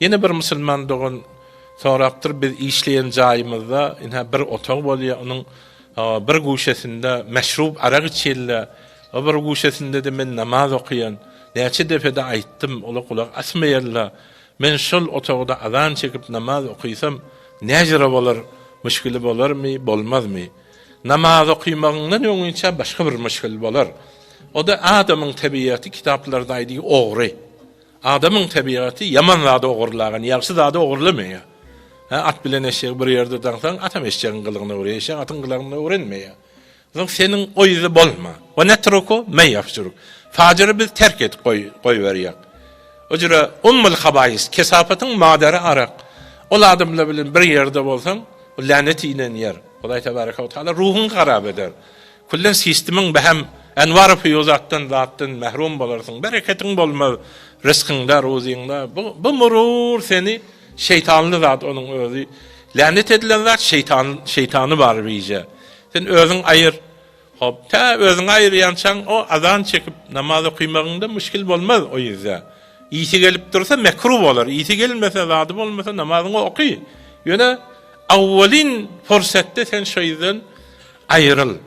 Ýene bir musulman dogan sorapdyr, biz işleýän jaýymyzda ynha bir otag bolýar, onuň bir guşesinde meşrub arak içýärler, o bir guşesinde-de men namaz okaýan. Näçe depe-de aýtdym, olar gulak asmaýarlar. Men şol otagda azan çekip namaz okysam, näjüre bolar, müşgili bolarmy, bolmazmy? Namaz okymagyňdan öňinçä başga bir müşgil bolar. O-da adamyň tebigaty kitaplarda aýdýar, ogry. Adamyň tebigaty ýaman zady ogurlagan, ýagşy zady ogurlamaýar. Hä, at bilen eşegi bir ýerde daňsaň, atam eşegiň gylygyna öwrenýär, eşek atyň gylygyna öwrenmeýär. Soň seniň o ýüzli bolma. Wa netruku men ýafjuruk. Fajyry biz terk edip goý, goýberýäk. O jüre ummul habaýis, kesapatyň madary arak. Ol adamlar bilen bir ýerde bolsaň, o länet inen ýer. Hudaý tebaraka we taala ruhuňy harap eder. Küllen sistemiň behem enwar fuýuzatdan zatdan mährum bolarsyň. Bereketiň bolmaz ryskyňda, ruzyňda. Bu, bu murur seni şeýtanly zat onuň özi. Länet edilen zat şeýtan, şeýtany bar bije. Sen özüň aýyr. Hop, tä özüňi aýyrýançaň o azan çekip namaz okymagyňda müşgil bolmaz o ýüzde. Ysy gelip dursa mekru bolar, ysy gelmese, zady bolmasa namazyňy oky. Ýöne awwalin pursatda sen şo ýüzden aýryl.